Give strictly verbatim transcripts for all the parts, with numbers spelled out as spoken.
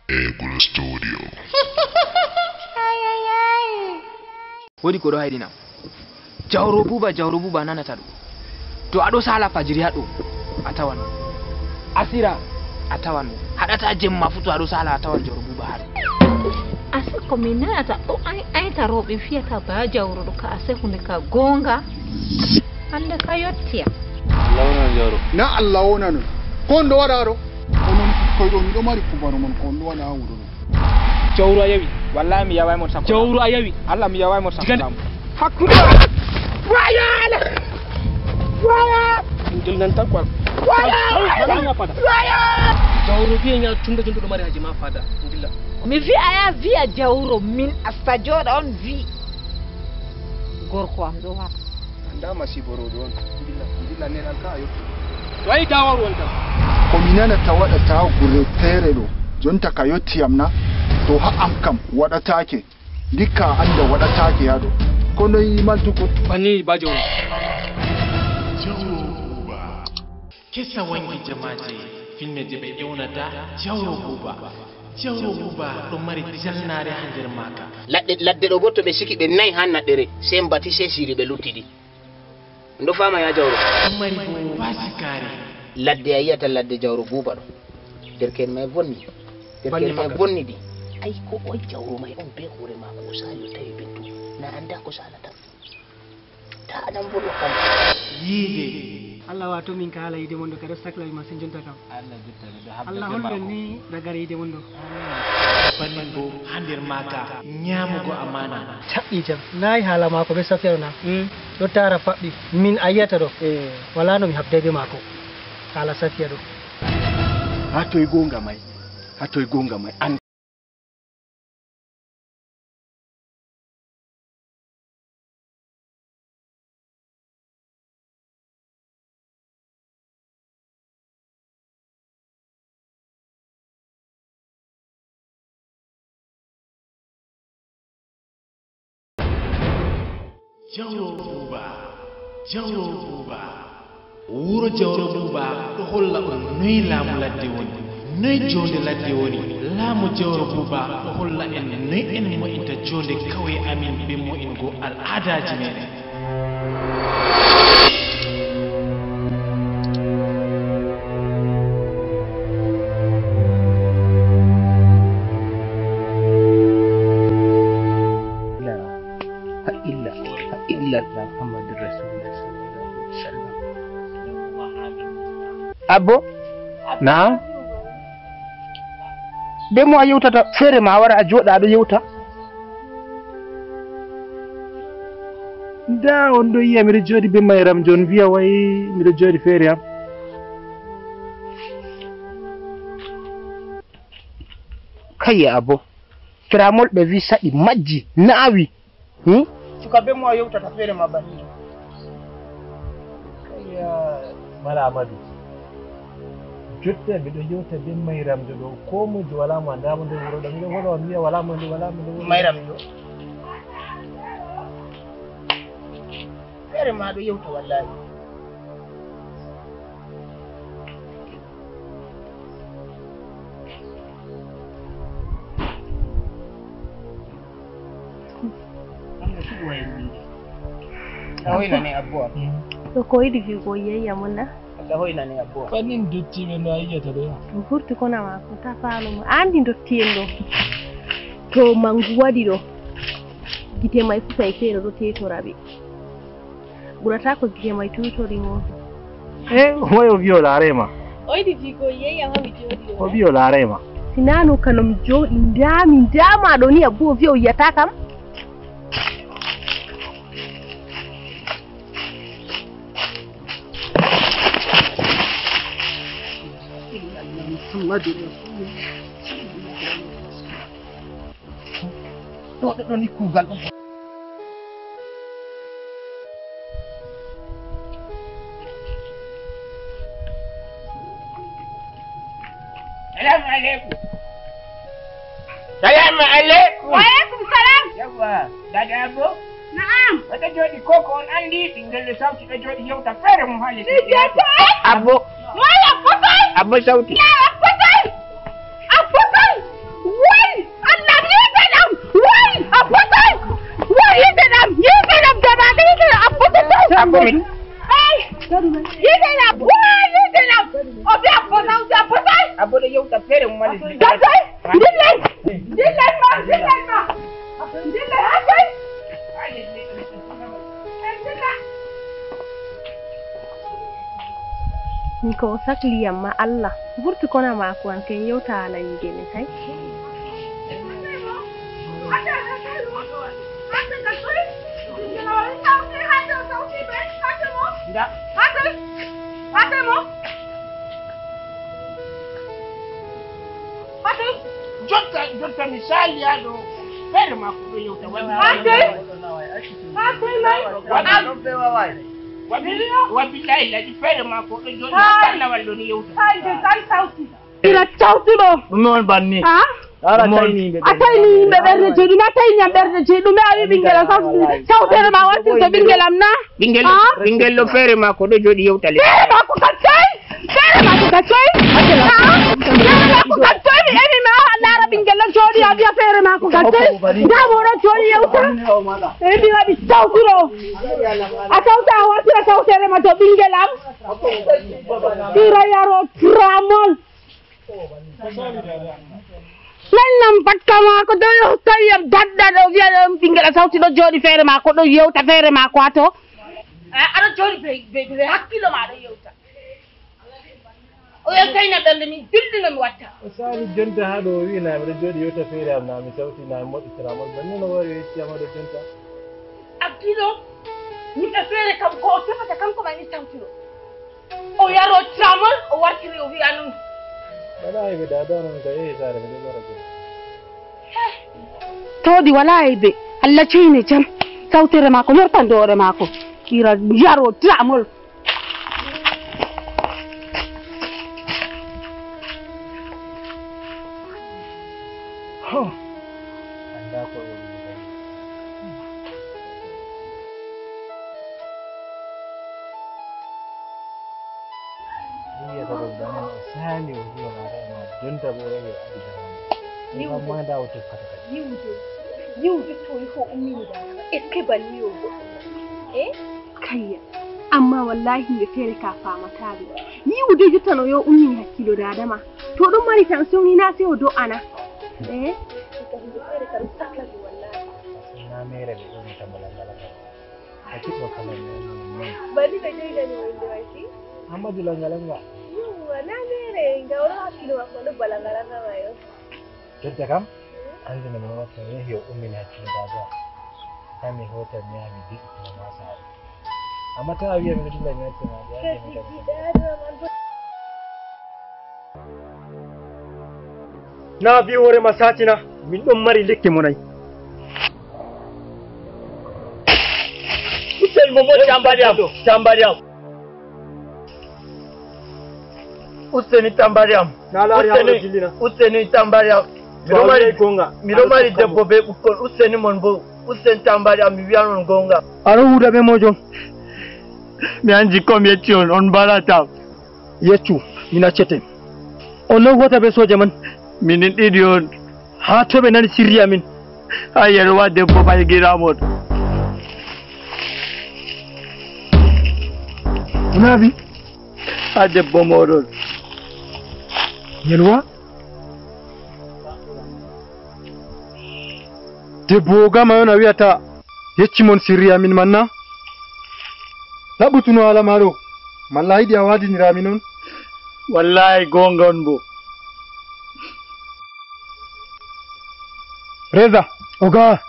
Eagle Studio. Woodi ko ɗo hayɗinam. Jawro Buuba, Jawro Buuba, a nanata ɗum. To a ɗo saala fajiri haa ɗo, a tawan mo. Asira, a tawan mo. Haɗata jemma fu to a ɗo saala, a tawan Jawro Buuba haa ɗo. Asira ko min nanata ɗo, ay, ayta rewɓe fiyata ba Jawro ɗo ka ase hunde ka goonga. Hannde ka yotti am. Allah wona Jawro. Na Allah wona non. Ko on ɗo waɗa ɗo? Onon ɓikkoy ɗo, miɗo mari kubaru mon ko on ɗo waɗa haa wuro ɗo. Jawro a yawi. Wallahi mi yaway mo sakko. Jawro a yawi. Allah mi yaway mo sakko. Diga laamu. Hakkunde. Waya! Waya! Ngel nan tan quoi. Waya! Waya! Waya! Jawro wiya nya tunda jondo ɗo mari haji ma fada. Ngilla. Mi wi'a ya wi'a Jawro min asta jooɗa on wi. Gorko am ɗo wata. Anda masibo rewɓe on. Ndilla, ndilla nenal ka a yottu. To ayi dawaru on tan. Ko mi nanata waɗata gure feere ɗo. Jonta ka yotti am na? To ha am kam waɗataake. Ndikka a anda waɗataake ha ɗo. Ko noy mantuko? Banni bajo on. Jawro Buuba. Kesa wangi jamaaje, finne je ɓe ewnata Jawro Buuba. Jawro Buuba ɗo mari jalnaare ha nder maaka. Ladde, ladde ɗo bo to ɓe siki ɓe nayi ha naɗɗere, sey mbati sey siri ɓe luttidi. Ɗo fama ya Jawro. Ɗo mari bo fasikaare. Ladde a yi'ata ladde Jawro Buuba ɗo. Derke'en may vonni. Derke'en may vonnidi. Ay ko oy Jawro may on be hoore maako o saali o tawi ɓe to. Na anda ko saalata. Ta aɗan mboɗo kam. Yiide. Allah wato min ka haala yiide mon ɗo, kadi o saklawi masin jonta kam. Allah jottani ɗo habda Allah be hollen maako. Ni ragare yiide mon ɗo. Bannin bo ha nder maaka nyaamugo amaana. Caɓɓi jam, nayi haala maako be Safiya ɗo na? Mm. Ɗo tara faɓɓi, min a yi'ata ɗo. Eh. Wala no mi habday be maako. Haala Safiya ɗo. Ha toy gonga may? Ha toy gonga may? An Jawro Buuba, Jawro Buuba. Wuro Jawro Buuba ɗo holla on noy laamu ladde woni, noy joonde ladde woni. Laamu Jawro Buuba ɗo holla en noy en mo'inta joonde kawye amin be mo'ingo al'aadaaji meɗen. Haqqilla, haqqilla, Muhammadu Rasulullah sallallahu alaihi wasallam. Abbo? Naam? Be mo a yewtata feere ma a wara a jooɗa a ɗo yewta? Ndaa on ɗo yi'a miɗo jooɗi be Mayram Jon wi'a way miɗo jooɗi feere am. Kayya Abbo, Firamol ɓe wi saɗi majji naawi. Hmm? Suka be mo a yewtata feere ma banni. Kayya Mala Amadu. Jotta miɗo yewta be Mayramjo ɗo, ko mojo wala mo anda mo nder wuro ɗo. Miɗo wuro mi wi'a wala mo nder, wala mo nder wuro. Mayramjo. Feere ma ɗo yewta wallahi. A hoynani abbo am. Ɗo ko yiɗi wi'ugo yeyya mon na? Allah hoynani abbo am. Fannin dottiiɓe no a yi'ata ɗo. Mi vurti kona maako, ta faalo mo. A anndi dotti'en ɗo. To mangu waɗi ɗo, gite may fu tawi feere ɗo teetora ɓe. Ɓurata ko gite may tutori mo. E, wayo wi'o laarema. O yiɗi wi'ugo yeyya ma mi jooɗi ɗo. O wi'o laarema. Sinano kano mi jooɗi, ndaami, ndaama ɗo ni, abbo o wi'a o yi'ata kam. Muhammadu Rasulullah. Ɗo, ɗo, ɗo ni kuugal on. Salamu aleykum. Salamu aleykum. Wa aleykum salam. Yawwa, Dada Abbo? Na'am. Wata jooɗi ko ko on anndi ɓinngel ɗo sawti ɗo jooɗi yewta feere mum haa lesdi. Abbo. Wala fotay. Abbo sawti. Wala fotay. Abbo sawti. Hey! Yidena! Wa yidena! Obi abona, obi abona! Abona yau ta fere mu mali. Gatai! Dillen! Dillen ma, dillen ma! Dillen, atai! Ni ko o sakli yam ma Allah. Burtu kona mako an ken yewta ala yigene tay. Nda. Jotta, jotta misali aɗo. Feere mako ɗo yewta. Wabi. Wabi. Wabi. Wabillahi ladi feere mako ɗo joɗi. Karnawal ɗo ni yewta. Ira cawtuɗo. Ɗum on banni. Ha? Ara tayni yimɓe. A tayni yimɓe ɓerde jeyi ɗum, a tayni yam ɓerde jeyi ɗum, a wi ɓingel am sawtu. Sawtere ma wattirta ɓingel am na? Ɓingel. Ha? Ɓingel ɗo feere mako ɗo joɗi yewta le. Feere mako kan toy? Feere mako kan toy? Ha? Feere mako kan toy? Mi emi ma laara ɓingel ɗo joɗi a wiya feere mako kan toy? Nda mo ɗo joɗi yewta. E mi waɗi sawtuɗo. A sawta a wartira sawtere ma to ɓingel am. Ira yaro tramol. Nan nan batka mako ɗo yo tawi yam dadda ɗo wiya ɗon ɓingel a sawti ɗo joɗi feere mako ɗo yewta feere mako ha to. A- aɗa joɗi be be be hakkilo ma aɗa yewta. O yewtayna ɓernde min dilluno mi watta. O sali jonta ha ɗo o wi na miɗo joɗi yewta feere am na mi sawti na mi moɗi tramol banni no wari o yetti am haɗo jonta. Abdiɗo yimɓe feere kam ko o tefata kanko ma mi sawtiro. O yaro tramol o wartiri o wiya non. Wala aybe dada non ka yehi sare mi ɗo lora jom. Tawdi wala aybe. Allah ceyne jam. Sawtere mako yortan doore mako. Ira yaro tramol. Ho. Anda ko o woni. Ɗum wiyata ɗum bana o saali o huwa laara e maa jonta bo o yahi o adi daraama. Ɗum kam maa ndaa o tokkata kadi. Yiwde, yiwde to ko ummini daraama. Est-ce que banni o goɗɗo? Eh? Kayya. Amma wallahi himɓe feere ka faamataa ɗum. Yiwde jottano yo ummini hakkilo daada ma. To ɗum mari tension ina se o do'ana. Eh? Ko himɓe feere kam saklata wallahi. Sinna mere ɓe ɗum e tambalal ngal kam. A kiɗɗo kala mi wonno non non. Bani ɓe joygani o innde may si? Amadou Langalanga. Yowwa, na mere, nga o ɗo hakkilo makko ɗo balangalanga may on. Kedda kam, anndina mi watta yehi o ummini hakkilo daada. Kami hota mi yaha mi diɗɗitino ma saare. Amma ta a wiya miɗo dilla mi acca ma, mi yaha mi daɗa. Na bi hoore ma satina, min ɗon mari lekki mo nayi. Useni mo mo tambari am, tambari am. Useni tambari am. Na laari am ɗo dillina. Useni tambari am. Miɗo mari gonga. Miɗo mari debbo be ɓukkon. Useni mon bo. Useni tambari am mi wiyan on gonga. Aɗo huuda be mojo. Mi anji ko mi yecci on, on mbarata. Yeccu, min accete. On non hota be soja man. Minin ɗiɗi on. Haa to ɓe nani sirri amin. Haa yerwa debbo ɓaygiraamon. Unabi. Haa debbo moɗon. Yelwa. Debbo o gama on a wiyata. Yecci mon sirri amin manna. Laɓɓutuno haala ma ɗo. Malla a yiɗi a waadinira amin on. Wallahi goonga on bo. Reza. Oga.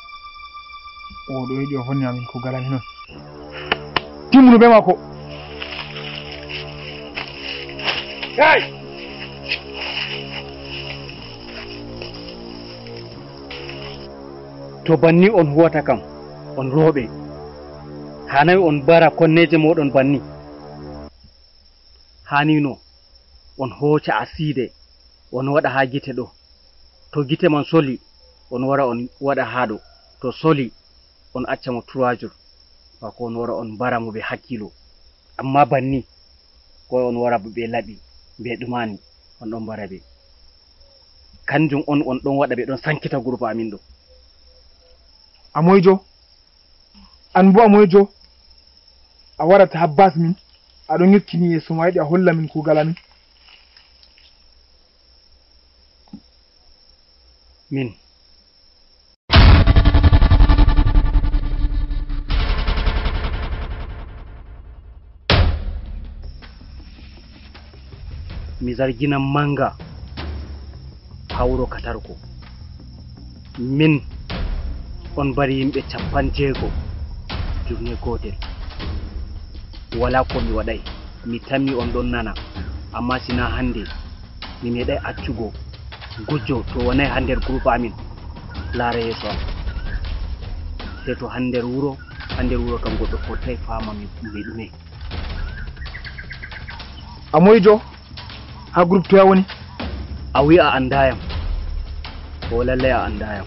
O ɗo yiɗi o vonni amin ko galani non. Timmunu be maako. Hey! To banni on huwata kam, on rooɓe, haanay on mbara konneeje mooɗon banni. Haanino on hooca asiide, on waɗa haa gite ɗo. To gite man soli, on wara on waɗa haa ɗo. To soli, on acca mo trois jours. Bako on wara on mbara mo be hakkilo. Amma banni, ko on wara be laɓi, be ɗumani, on ɗon mbara be. Kanjum on, on ɗon waɗa ɓe ɗon sankita groupe amin ɗo. A moyjo? An bo a moyjo? A warata haa baas min, a ɗon nyukkini yeeso ma, a yiɗi a holla min kuugal amin? Min. Mi zargina mannga haa wuro Katarko. Min on mbari yimɓe cappanɗe jeego journée gootel. Walaa ko mi waɗaay. Mi tammi on ɗon nana. Ammaa si naa hannde, mi meeɗaay accugo gujjo to wonay haa nder groupe amin laara yeeso am. Sey to haa nder wuro, haa nder wuro kam goɗɗo fottay faama mi, mi ɗume. A moyjo? Haa groupe toya woni? A wi'a a anndaayam. O lallay a anndaayam.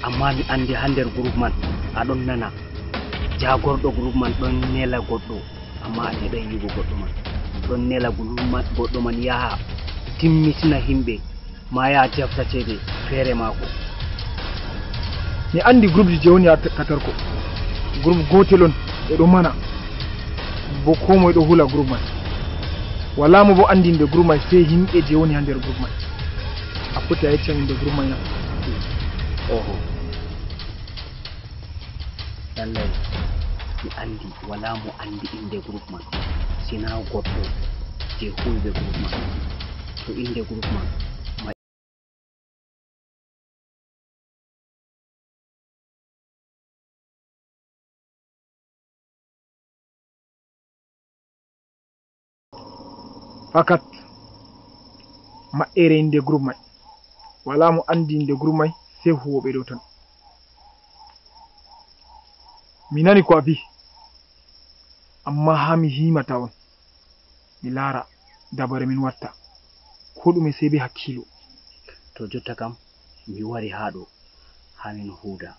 Ammaa mi anndi haa nder groupe man a ɗon nana. Jaagorɗo groupe man ɗon nela goɗɗo. Ammaa a meeɗaay yi'ugo goɗɗo man. Ɗon nela groupe man, goɗɗo man yaha timmitina yimɓe. Maa yaha jafta ceede feere maako. Mi anndi groupeji je woni haa Katarko. Groupe gootel on, ɓe ɗo mana. Bo koo moy ɗo hula groupe man. Walaa mo bo anndi innde groupe man sey yimɓe je woni haa nder groupe man. A foti a yeccam innde groupe man na? Oho. Lallay, mi anndi walaa mo anndi innde groupe man, si naa goɗɗo je huuwɓe groupe man. To innde groupe man, ma- Fakat, maɓɓeere innde groupe may. Walaa mo anndi innde groupe may, sey huuwooɓe ɗo tan. Mi nani ko a vi'i, ammaa haa mi yima tawon, mi laara dabare min watta. Koo ɗume sey bee hakkiilo. To jotta kam, mi wari haa ɗo, haa min huuda.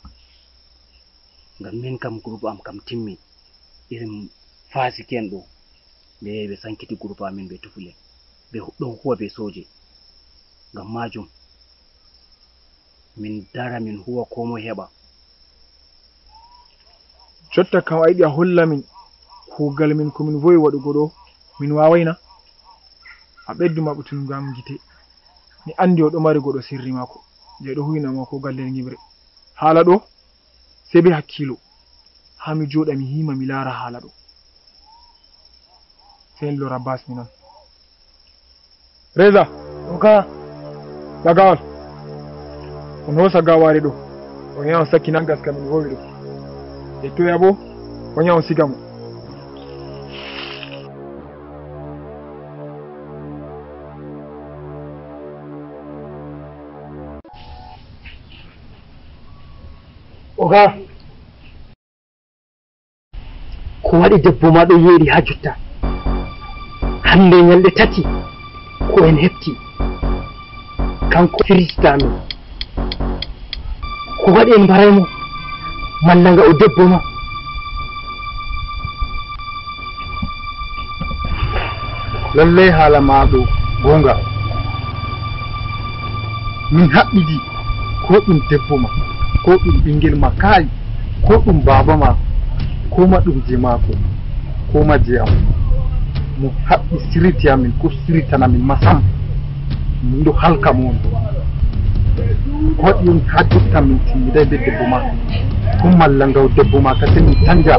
Ngam min kam, groupe am kam timmi. Irin faasiki'en ɗo, ɓe yahi ɓe sankiti groupe amin, ɓe tufi le. Ɓe hu-, ɗon huuwa bee sooje. Ngam maajum, min dara, min huuwa, koo moy heɓa. Jotta kam a yiɗi a holla min kuugal min ko min vowi waɗugo ɗo, min waaway na? A ɓeddu maɓɓitungo am gite. Mi anndi o ɗo mari goɗɗo sirri maako, je ɗo huyna mo ko gal nder nyiɓre. Haala ɗo, sey bee hakkiilo. Haa mi jooɗa mi yima mi laara haala ɗo. Sey en lora baas mi non. Reza! Oga! Bagawal! On hoosa gawaare ɗo. On yaha on sakkina ngaska min vowi ɗo. E toya boo, on yaha on siga mo. Oga! Ko waɗi debbo ma ɗo yeeri haa jotta? Hannde nyalɗe tati ko en heɓti. Kanko firjita min. Ko waɗi en mbaray mo? Malla nga o debbo ma? Lallay haala ma ɗo goonga. Min haɓɓidi ko ɗum debbo ma, ko ɗum ɓingel ma, kaay, ko ɗum baaba ma, ko ma ɗum je maako, ko ma je am. Mo haɓɓi siriti amin, ko siritana min masam. Min ɗo halka mo on. Ko waɗi on haa jotta min timmiday be debbo ma? Ko malla ngaw debbo ma ka seni canja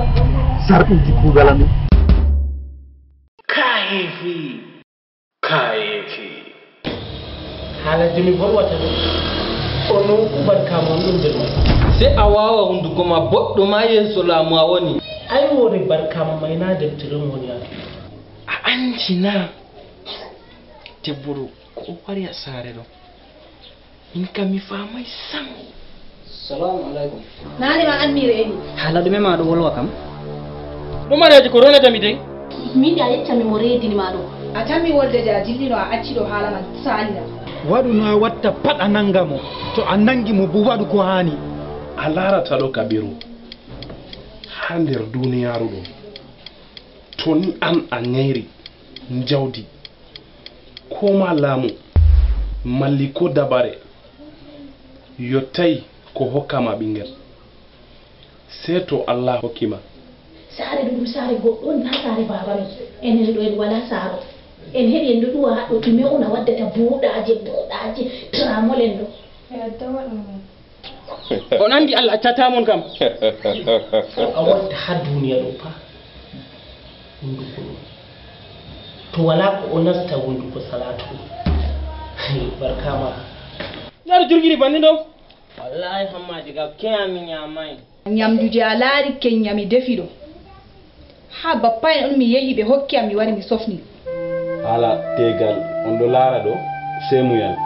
sarɗuuji kuugal amin? Kaayeefi! Kaayeefi! Haala je mi volwata ɗo, onon fuu barka mon ɗon nder man. Sey a waawa hunnduko ma boɗɗo ma yeeso laamu a woni. Ay woore barka ma may naa deftere on woni haa ton. A anndi na? Debbo ɗo ko o wari haa saare ɗo. Min kam mi faamay sam. Salaamu aleykum. Naane ma an mi reeni. Haala ɗume ma ɗo wolwa kam? Ɗum haalaji ko ronata mi dey. Min a yecca mi mo reedini ma ɗo. A tammi wolde de a dillino a acci ɗo haala man saalira. Waɗu no a watta pat a nanga mo. To a nangi mo bo waɗu ko haani. A laarata ɗo Kabiru. Haa nder duniyaaru ɗo. To ni an a nyayri njawdi. Ko ma laamu, malli ko dabare, yottay ko hokka ma ɓingel. Sey to Allah hokki ma. Saare ɗo ɗum saare goɗɗo on, naa saare baaba men. Enen ɗo en walaa saaro. En heɓi en ɗo ɗuwa haɗɗo ɗume on a waddata buuɗaaje, buuɗaaje, tramol en ɗo. On anndi Allah accataa mon kam. Ko a watta haa duuniya ɗo pa. Hunduko ɗo. To walaa ko o nasta hunduko salaatu ɗo. Barkaama. Njaru jurgiri banni ɗo. Wallahi Hamma diga keya mi nyamai. Nyamdu je a laari kenyami defi ɗo. Haa bappa en on mi yehi ɓe hokki am mi wari mi sofni. Haala teegal on ɗo laara ɗo seemuyal.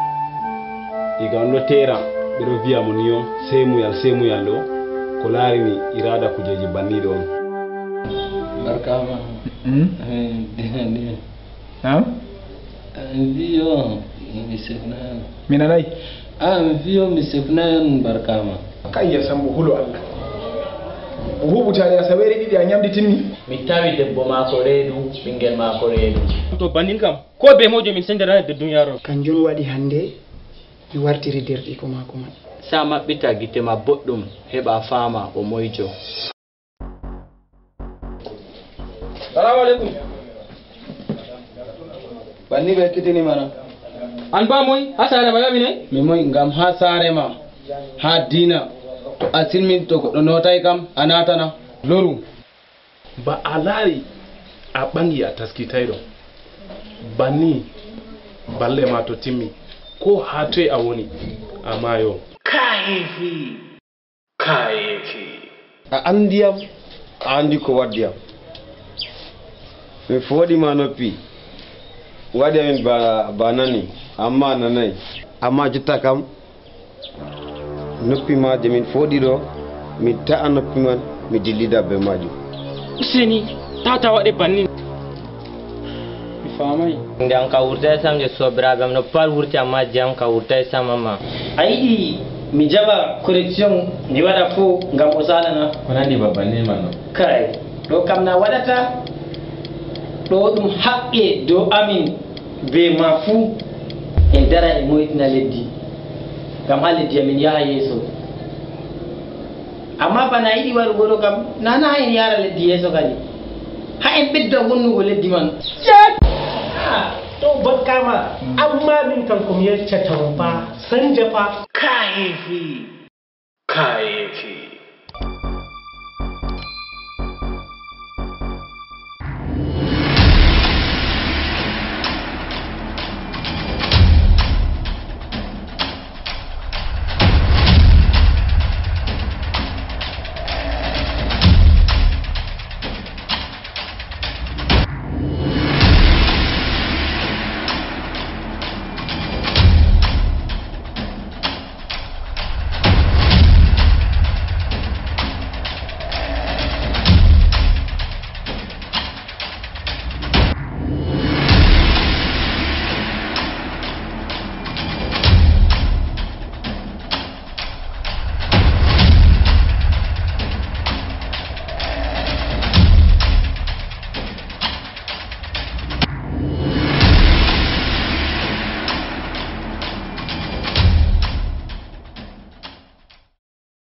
Iga on ɗo teera ɓe ɗo viya mo ni on seemuyal seemuyal ɗo ko laarini iraada kujeeji banniiɗo on. Barkaama. Mm. Eh, dina, dina. Naam? Ah, mi wiyo mi sefnaano. Mi nanay. Ah, mi wiyo mi sefnaano barkaama. Kayya Sambo hulo Allah. O huɓutaani asaweere ɗiɗi a ñamdi timmi. Mi tawi debbo maako reedu, ɓinngel maako reedu. To bannin kam, ko be mojo min sendere de duniyaro. Kanjum waɗi hannde mi wartiri derɗiiko maako man. Sa maɓɓita gite ma boɗɗum, heɓa faama o moyjo. Salamu aleykum. Banni ɓe ekkitini mana. An ba moy ha saare ma yaɓi ne? Mi moy ngam ha saare ma, ha diina. To a silmin to goɗɗo notay kam a natana. Loru. Ba a laari a ɓaŋi a taskitayɗo. Banni balle ma to timmi ko ha toy a woni a maayo. Ka heefi. Kaayeefi. A anndi yam, a anndi ko waddi yam. Mi fooɗi ma noppi, waɗi amin ba, ba nani, amma a nanaay. Amma jotta kam, noppi ma je min fooɗi ɗo, mi ta'a noppi man, mi dillida bee maajum. Useni, tata waɗe bannin. Mi faamay. Nde am ka wurtay sam je soobiraaɓe am no pat wurti amma je am ka wurtay sam amma. A yiɗi mi jaɓa correction mi waɗa fo ngam o saalana? Ko nandi babban neman no? Kay, ɗo kam na waɗata. Ɗo ɗum haqqe dow amin be ma fuu. En dara en moytina leddi ngam haa leddi amin yaha yeeso. Amma bana a yiɗi waɗugo ɗo kam, na na en yara leddi yeeso kadi. Ha en ɓedda wonnugo leddi man. Cak! Ah, to bakkama. Amma min kam ko mi yeccata mo fa, sanja fa. Kayefi. Kayefi.